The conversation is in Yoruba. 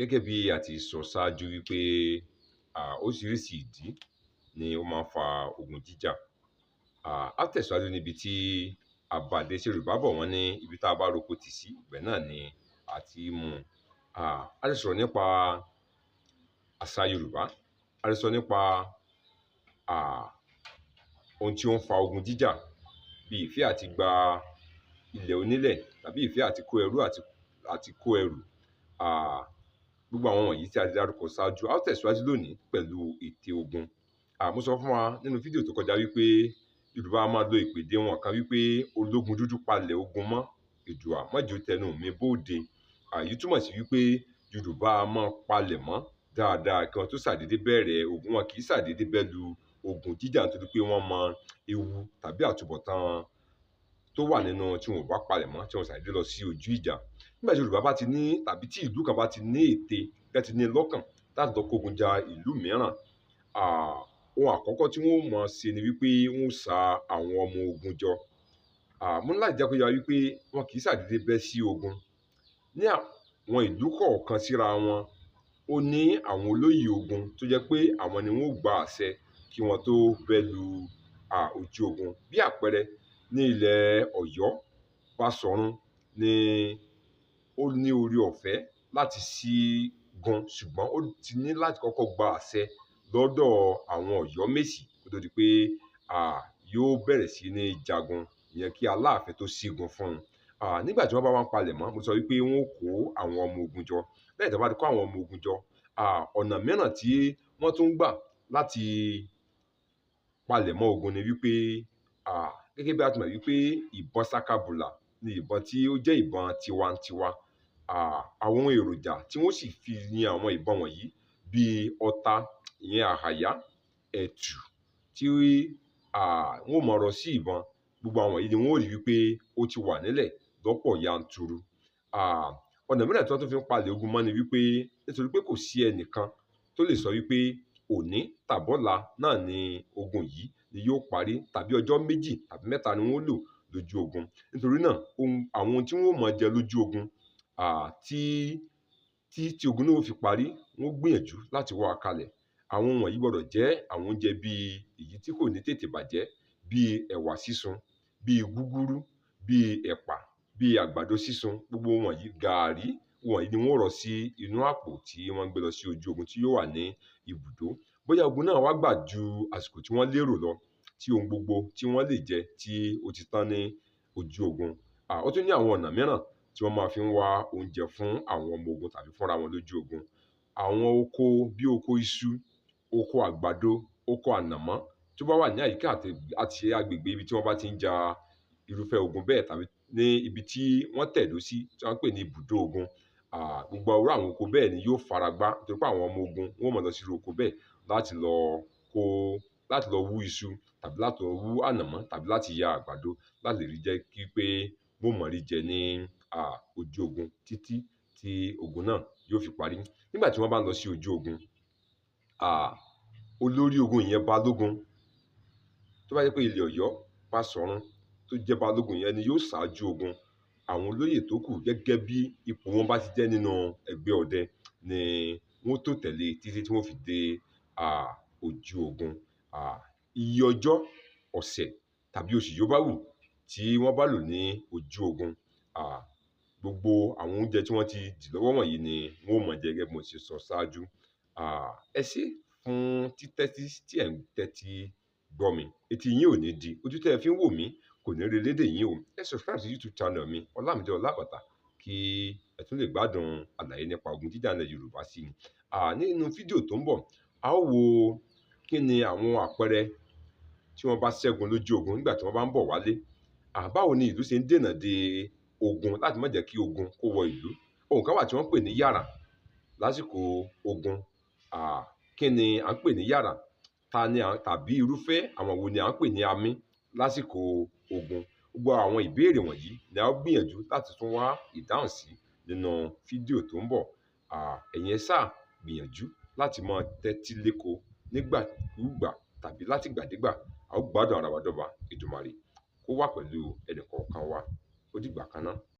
Gẹ́gẹ́ bí a ti sọ ṣáájú wípé oríṣiríṣi ìdí ni ó máa ń fa ogun jíjà. A tẹ̀síwájú níbi tí a bá dé. Ṣé Yorùbá bọ̀ wọ́n ní ibi tá a bá roko tì sí, ibẹ̀ náà ni a ti mú un. A ti sọ̀rọ̀ nípa àṣà Yorùbá, a ti sọ nípa ohun tí ó ń fa ogun jíjà bí ìfẹ́ àti gba ilẹ̀ onílẹ̀ tàbí ìfẹ́ àti kó ẹrú àti kó ẹrù. Gbogbo àwọn wọ̀nyí tí a ti dárúkọ ṣáájú. A ó tẹ̀síwájú lónìí pẹ̀lú ète ogun. Mo sọ fún wa nínú fídíò tó kọjá wípé Yorùbá a máa lo ìpèdè wọn kan wípé ológun dúdú palẹ̀ ogun mọ́, Èdùà má jẹ́ ó tẹnu mi bóde. Èyí túmọ̀ sí wípé Yorùbá a máa palẹ̀ mọ́ dáadáa kí wọ́n tó ṣàdédé bẹ̀rẹ̀ ogun. Wọn kì í ṣàdédé bẹ́ lu ogun jíjà nítorí pé wọ́n mọ ewu tàbí àtúbọ̀tán tó wà nínú tí wọn ò bá palẹ̀ mọ́, tí wọ́n ṣàdédé lọ sí ojú ìjà. Nígbà tí Yorùbá bá ti ní tàbí tí ìlú kan bá ti ní ète, tẹ́ ti ní lọ́kàn láti lọ kógun ja ìlú mìíràn, ohun àkọ́kọ́ tí wọ́n ó mọ̀ ṣe ni wípé wọ́n ó sa àwọn ọmọ ogun jọ. Mo ní láti jẹ́ kó yé wa wípé wọn kì í ṣàdédé bẹ́ sí ogun. Ní àwọn ìlú kọ̀ọ̀kan síra wọn, ó ní àwọn olóyè ogun tó jẹ́ pé àwọn ni wọ́n ó gba àṣẹ kí wọ́n tó bẹ́ lu ojú ogun. Bí àpẹẹrẹ, ní ilẹ̀ Ọ̀yọ́, Baṣọ̀run ni ó ní oore ọ̀fẹ́ láti ṣígun, ṣùgbọ́n ó ti ní láti kọ́kọ́ gba àṣẹ lọ́dọ̀ àwọn Ọ̀yọ́mèsì kó tó di pé yóò bẹ̀rẹ̀ sí ní jagun, ìyẹn kí Aláàfin tó ṣígun fún un. Nígbà tí wọ́n bá wá ń palẹ̀ mọ́, mo sọ wípé wọ́n ó kó àwọn ọmọ ogun jọ. Lẹ́yìn tí wọ́n bá ti kó àwọn ọmọ ogun jọ, ọ̀nà mìíràn tí wọ́n tún gbà láti palẹ̀ mọ́ ogun ni wípé gẹ́gẹ́ bí a ti mọ̀ wípé ìbọn sakabùlà ni ìbọn tí ó jẹ́ ìbọn tiwantiwa. Àwọn èròjà tí wọ́n sì fi yin àwọn ìbọn wọ̀nyí bíi ọta, ìyẹn àhàyá, ẹ̀tù tí wọ́n ó máa rọ sí ìbọn. Gbogbo àwọn yìí ni wọ́n ó rí wípé ó ti wà nílẹ̀ lọ́pọ̀ yanturu. Ọ̀nà mìíràn tí wọ́n tún fi ń palẹ̀ ogun mọ́ ni wípé nítorí pé kò sí ẹnìkan tó lè sọ wípé òní tàbọ́la náà ni ogun yìí ni yóò parí tàbí ọjọ́ méjì tàbí mẹ́ta ni wọ́n lò lójú ogun. Nítorí náà, àwọn ohun tí wọ́n ó máa jẹ lójú ogun tí ogun náà ó fi parí, wọ́n gbìyànjú láti wá a kalẹ̀. Àwọn wọ̀nyí gbọdọ̀ jẹ́ àwọn oúnjẹ bí èyí tí kò ní tètè bàjẹ́, bí ẹ̀wà sísun, bí gúgúrú, bí ẹ̀pà, bí àgbàdo sísun. Gbogbo wọ̀nyí, gààrí wọ̀nyí ni wọ́n ó rọ sí inú àpò tí wọ́n ń gbé lọ sí ojú ogun tí yóò wà ní ibùdó. Bóyá ogun náà wá gbà ju àsìkò tí wọ́n lérò lọ, tí ohun gbogbo tí wọ́n lè jẹ tí ó ti tán ní ojú ogun. Ó tún ní àwọn ọ̀nà mìíràn tí wọ́n máa fi ń wá oúnjẹ fún àwọn ọmọ ogun tàbí fúnra wọn lójú ogun. Àwọn oko bí oko iṣu, oko àgbàdo, oko ànàmọ́ tó bá wà ní àyíká àti agbègbè ibi tí wọ́n bá ti ń ja irúfẹ́ ogun bẹ́ẹ̀ tàbí ní ibi tí wọ́n tẹ̀dó sí tí wọ́n ń pè ní ibùdó ogun. Gbogbo irú àwọn oko bẹ́ẹ̀ ni yóò faragbá nítorí pé àwọn ọmọ ogun wọ́n máa lọ sí irú oko bẹ́ẹ̀ láti lọ kó, láti lọ wú iṣu tàbí láti lọ wú ànàmọ́ tàbí láti ya àgbàdo láti lè rí jẹ́ kí pé wọ́n mọ̀ rí jẹ ní ojú ogun títí tí ogun náà yóò fi parí. Nígbà tí wọ́n bá ń lọ sí ojú ogun, olórí ogun ìyẹn balógun, tó bá jẹ́ pé ilẹ̀ Ọ̀yọ́, Baṣọ̀run tó jẹ́ balógun yẹn ni yóò ṣáájú ogun. Àwọn olóyè tó kù gẹ́gẹ́ bí ipò wọn bá ti jẹ́ nínú ẹgbẹ́ ọdẹ ni wọ́n tó tẹ̀lé títí tí wọ́n fi dé ojú ogun. Iye ọjọ́, ọ̀sẹ̀ tàbí oṣù yóò bá wù tí wọ́n bá lò ní ojú ogun, gbogbo àwọn oúnjẹ tí wọ́n ti dì lọ́wọ́ wọ̀nyí ni wọ́n ó máa jẹ gẹ́gẹ́ bí mo ṣe sọ ṣáájú. Ẹ ṣé fún títẹ́tí tí ẹ̀ ń tẹ́tí gbọ́ mi. Etí yín ò ní di, ojú tí ẹ fi ń wò mí kò ní rí lédè yín o. Ẹ subscribe sí YouTube channel mi, Ọlámídé Ọlábàtà, kí ẹ tún lè gbádùn àlàyé nípa ogun jíjà ilẹ̀ Yorùbá sí i. Nínú fídíò tó ń bọ̀, a ó wo kí ni àwọn àpẹẹrẹ tí wọ́n bá ṣẹ́gun lójú ogun nígbà tí wọ́n bá ń bọ̀ wálé. Báwo ni ìlú ṣe ń dènà de ogun láti má jẹ́ kí ogun kó wọ ìlú. Ohun kan wà tí wọ́n ń pè ní yàrá lásìkò ogun. Kí ni à ń pè ní yàrá? Ta ni tàbí irúfẹ́ àwọn wo ni à ń pè ní amí lásìkò ogun? Gbogbo àwọn ìbéèrè wọ̀nyí ni a ó gbìyànjú láti tún wá ìdáhùn sí nínú fídíò tó ń bọ̀. Ẹ̀yin ẹ ṣáà gbìyànjú láti máa tẹ́tí léko nígbàkúùgbà tàbí látìgbàdégbà. A ó gbádùn ara wa dọ́ba. Èdùmàrè kó wà pẹ̀lú ẹnì kọ̀ọ̀kan wa. Ó dìgbà kan ná.